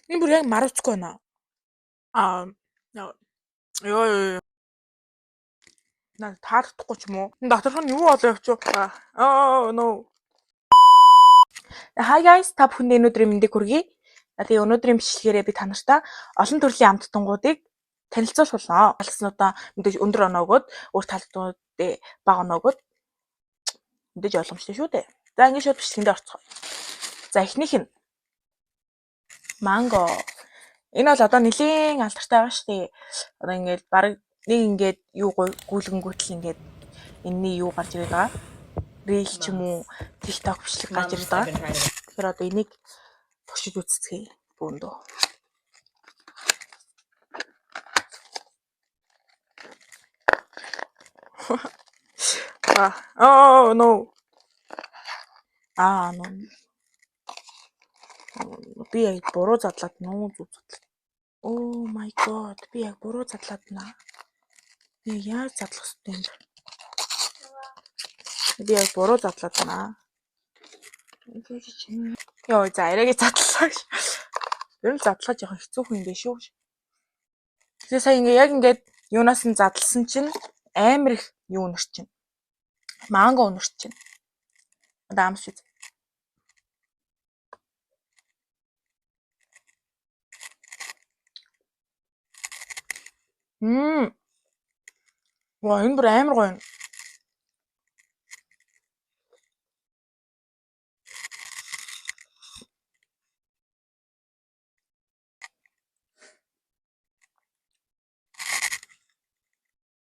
Энэ бүр яг маруцгүй байна. Аа ёо ёо. Наа таалагдахгүй ч юм уу? Энэ доторх нь юу болоо явчих. Аа no. Hi guys, та бүхэнд өнөөдрийн мэндийг хүргэе. Тэгээ өнөөдрийн бичлэгээрээ би та нартай олон төрлийн амттангуудыг танилцуулах болно. Талснуудаа мэдээж өндөр оноо өгөөд, өөр талдуудыг бага оноо өгөөд мэдээж ойлгомжтой шүү дээ. За ингээд шууд бичлэгэндээ орцгоё. За эхнийх нь манго. Энэ бол одоо нэлийн алдартай байгаа шүү дээ. Одоо ингээд баг нэг ингээд юу гүйлгэнгүүтэл ингээд энэний юу гарч ирээд байгаа. Reel ч юм уу, TikTok бичлэг гарч ирээд байгаа. Тэгэхээр одоо энийг туршиж үзцгээе бөөндөө. Аа, oh no. Аа, no. Би яг буруу задлаад нүү зүг задлаа. Oh my god, би яг буруу задлаад наа. Би яаж задлах ёстой юм бэ? Би яг буруу задлаад байна. Йоо, за арайгээ задлаа гэж. Ер нь задлах жоохон хэцүү хүн юм биш үү? Тэгээ сая ингээ яг ингээд юунаас нь задлсан чинь амар их юу үнэрч чинь. Манго үнэрч чинь. Одоо амсч үз. Мм. Ваа, энэ бүр амар гоё юм.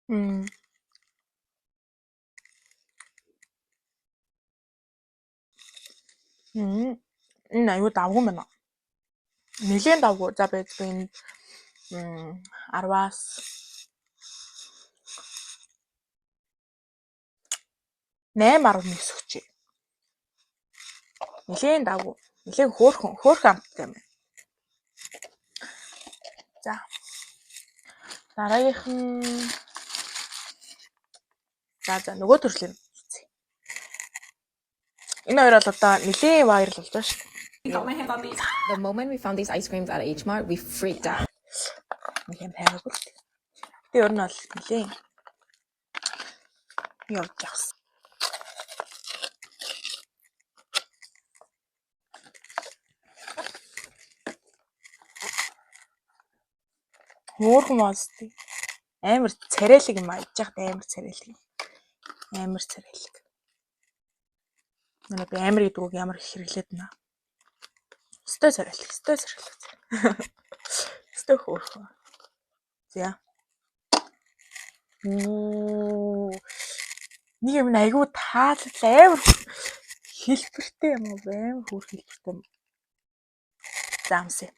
Мм. Мм. Энэ аюу давгүй байна. Нилээн давгүй. За би энэ 10-аас 8.9 өгчээ. Нилээн давгүй. Нилээн хөөрхөн, хөөрхөн амттай юм байна. За. Дараагийнх нь за нөгөө төрлийн үзье. Энэ хоёр бол одоо нилээн viral болж байгаа шүү дээ. Got my hands on these. The moment we found these ice creams at H Mart, we freaked out. Нэг юм тайгаагүй л. Гэтэ ер нь бол нилээн явж явсан. Хөөрхөн моостой. Амар царайлаг юм аа. Иж яхад амар царайлаг. Амар царайлаг. Манай би амар гэдэг үг ямар их хэрэглээд байна. Өстой царайлаг, өстой царайлаг. Өстой хөөрхөн. За. Оо. Нэг юм айгүй таалагдлаа. Амар хэлбэртэй юм уу? Амар хөөр хэлбэртэй юм. За амсъя.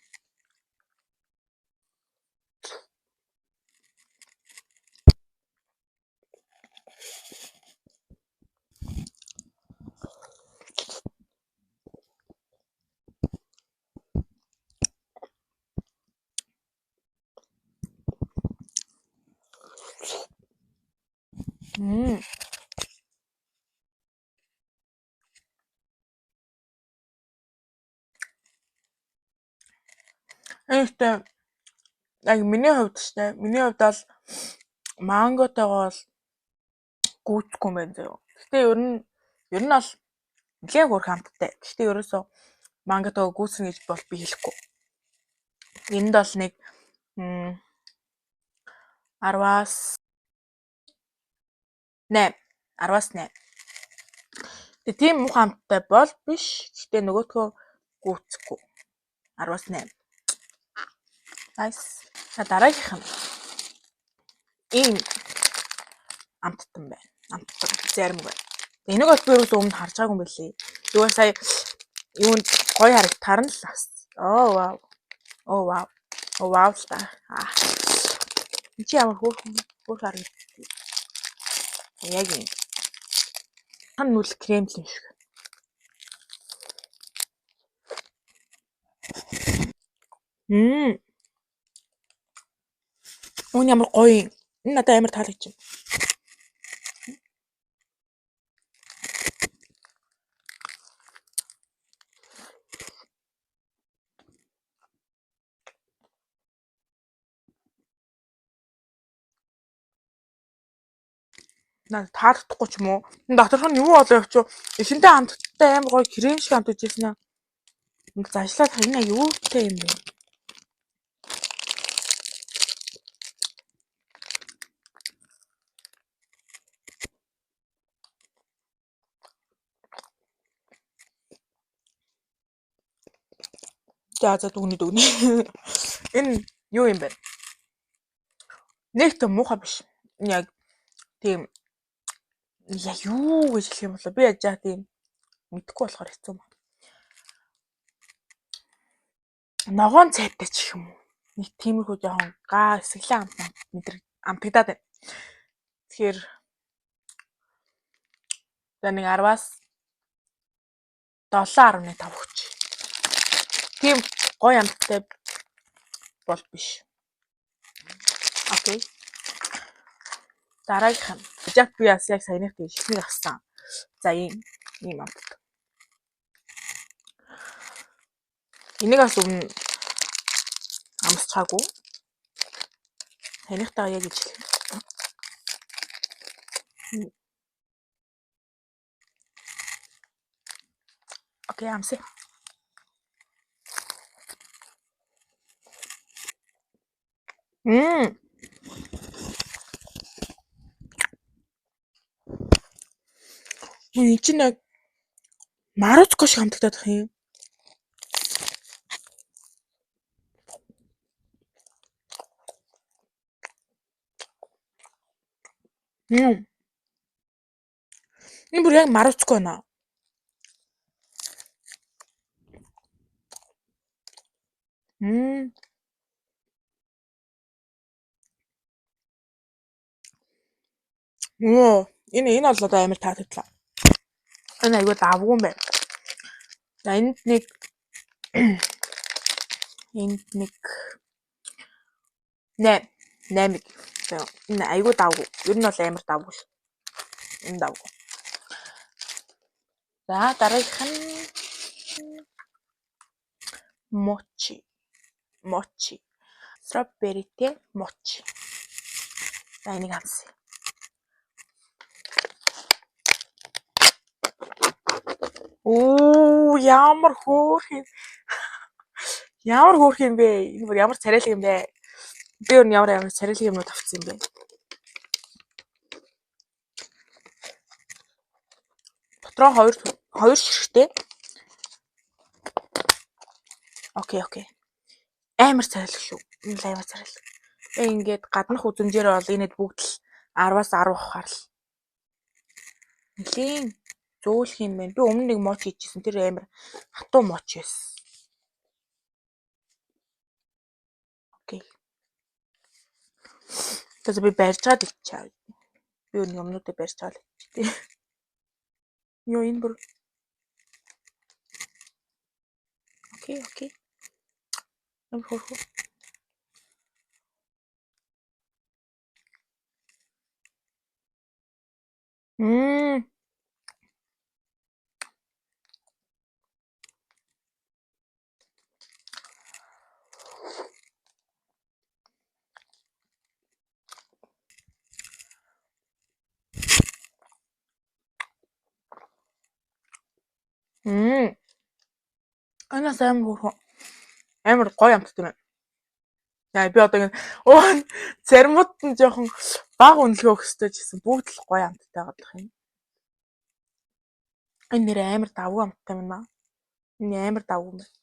Мм. Гэхдээ яг миний хувьд ч миний хувьд бол манготойгоо бол гүйцэхгүй юм байна заяа. Гэхдээ ер нь бол нэлээн хөөрхөн амттай. Гэхдээ ерөөсөө манготойгоо гүйцнэ гэж бол би хэлэхгүй. Энд бол нэг 10-аас 8. 10-аас 8. Тэгээ тийм муухай амттай бол биш. Гэхдээ нөгөөдхөө гүйцэхгүй. 10-аас 8. Nice. За дараагийнх нь ийм амттан байна. Амттан зарим байна. Энийг бол би ерөөсөө өмнө харж байгаагүй юм билий. Зүгээр сая юунд гоё харагдахаар нь л авсан. Оо вау. Оо вау. Оо вау л та. Аа. Энд чи ямар хөөрхөн хөөрхөн харагддаг. Яг юм. Хан нүл крем л юм шиг. Мм. Үн ямар гоё юм. Энэ надад амар таалагдж байна. Надад таалагдахгүй ч юм уу. Доторх нь юу болоо явчих. Эхэндээ амттай амар гоё крем шиг амт ижсэн аа. Ингээд зажлаад энэ юутай юм бэ? За за дүгнэ дүгнэ. Энэ юу юм бэ? Нэг тийм муухай биш. Яг тийм яг юу гэж хэлэх юм болоо би яжаа тийм мэдэхгүй болохоор хэцүү юм. Ногоон цайтай ч гэх юм уу. Нэг тиймэрхүү жоохон гаа эсгэлэн амт мэдэр амтагдаад байна. Тэгэхээр за нэг 10-аас 7.5 өгч. Тийм гоё амттай бол биш. Окей. Дараагийнх нь. Жак би бас яг саяных тийм шихмийг авсан. За ийм ийм амттай. Энийг бас өмнө амсчаагүй. Саяныхтайгаа яг ижил. Окей, амсъя. Мм. Энэ чинь яг маруцко шиг амтагдаад байх юм. Мм. Энэ бүр яг маруцко байна. Мм. Оо, энэ энэ бол одоо амар таалагдлаа. Энэ айгүй давгүй юм байна. За энд нэг 8 8-ыг. Энэ айгүй давгүй. Ер нь бол амар давгүй шүү. Энэ давгүй. За дараагийнх нь мочи. Мочи. Строберритэй мочи. За энийг амсъя. Оо, ямар хөөх юм. Ямар хөөх юм бэ? Энэ бүр ямар царайлаг юм бэ? Би өөр нь ямар ямар царайлаг юмнууд авчихсан юм бэ? Дотроо хоёр ширхтээ. Окей, окей. Амар царайлаг шүү. Энэ л амар царайлаг. Ингээд гаднах үзэмжээр бол энэд бүгд л 10-аас 10 авахар л. Нэлийн зөөлөх юм байна. Би өмнө нэг мочи хийчихсэн. Тэр амар хатуу мочи байсан. Окей. Тэгээд би барьж гад ичээ. Би өөр юмнуудыг барьж байгаа л ичээ. Йоо энэ бүр Окей, окей. Амар хөөрхөн. Мм. Мм. Энэ амар хөөрхөн. Амар гоё амттай байна. Яа би одоо ингэ оо заримуд нь жоохон бага үнэлгээ өгөх ёстой ч гэсэн бүгд л гоё амттай байгаа юм. Энэ нэр амар давгүй амттай байна. Энэ амар давгүй юм байна.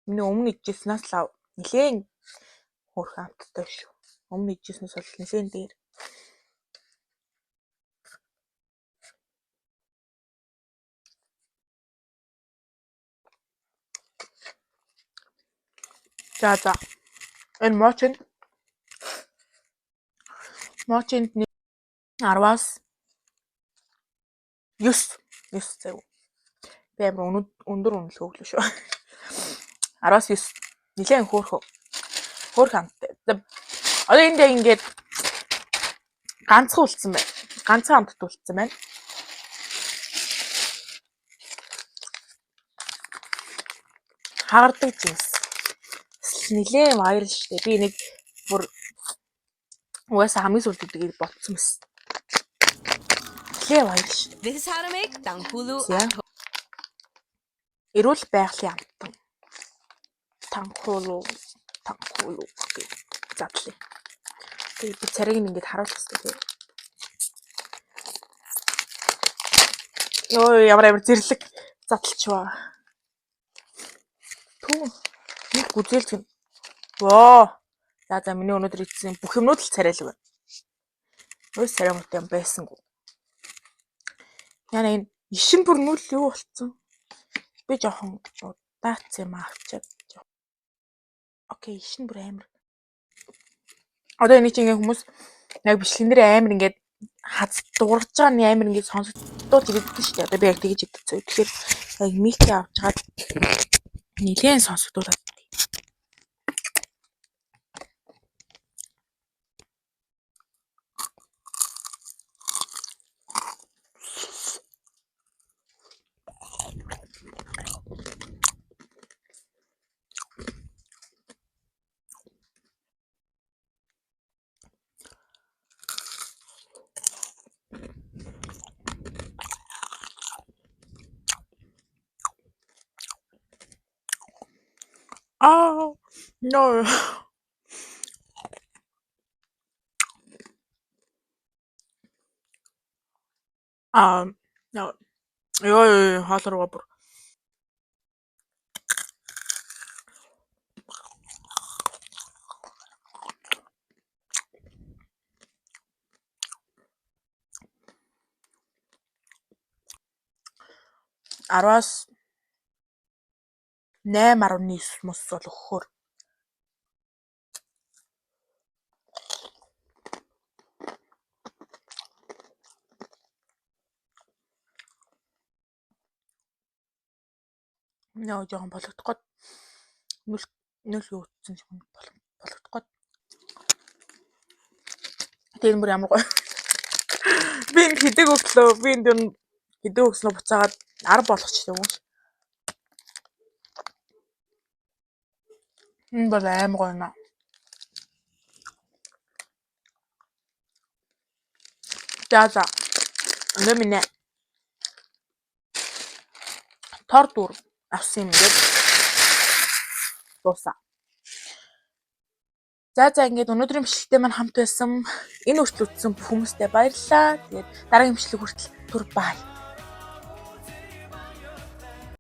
Миний өмнө идчихснээс л нэлээн хөөрхөн амттай шүү. Өмнө идчихснээс бол нэлээн дээр. За за. Энэ мочинд 10-аас 9 9 заяа. Би амар өндөр үнэлгээ өглөө шүү. 10-аас 9 нэлээн хөөрхөн. Хөөрхөн амттай. Одоо энд яг ингээд ганцхан үлдсэн байна. Ганцхан амттай үлдсэн байна. Хагардаг жинс. Нэлээн viral шүү дээ. Би нэг бүр Угаасаа хамгийн сүүлд идэх бодсон мэс. Лээ баяр ш. This is how to make tanghulu За. at home. Эрүүл байгалийн амттан. Танхулу танхулу гэх задлаа. Тэгээ би царайг нь ингээд харуулах хэрэгтэй тий. Йоо ямар амар зэрлэг задлчваа. Түн нэг гүзээлж гин. Воо. За за миний өнөөдөр идсэн бүх юмнууд л царайлаг байна. Өөс царай муутай юм байсангүй. Яна энэ ишин бүр нүл юу болцсон? Би жоохон удаацсан юм авчаад. Окей, ишин бүр амар. Одоо энийг чинь ингээ хүмүүс яг бичлэгэн дээр амар ингээд хаз дуурж байгаа нь амар ингээд сонсогдуулж ирдэг шүү дээ. Одоо би яг тэгэж идсэн. Тэгэхээр яг мик авч чаад нэлээд сонсогдуулаад. Аа no. Аа no. Йоо ёо хоол руугаа бүр. Араас 8.9 мөс бол өгөхөөр. Нөө жоохон болохдох гээд нүл нүл юу утсан юм болохдох гээд. Тэр бүр ямар гоё. Би энд хэдэг өглөө. Би энд юм хэдэг өгснөө буцаагаад 10 болгочихсон юм шиг. Энэ бол аим гоё юм аа. За за. Өнөө минь тор дүр авсан юм ингээд дуусаа. За за ингээд өнөөдрийн бичлэгтэй маань хамт байсан. Энэ хүртэл үзсэн бүх хүмүүстээ баярлалаа. Тэгээд дараагийн бичлэг хүртэл түр бай.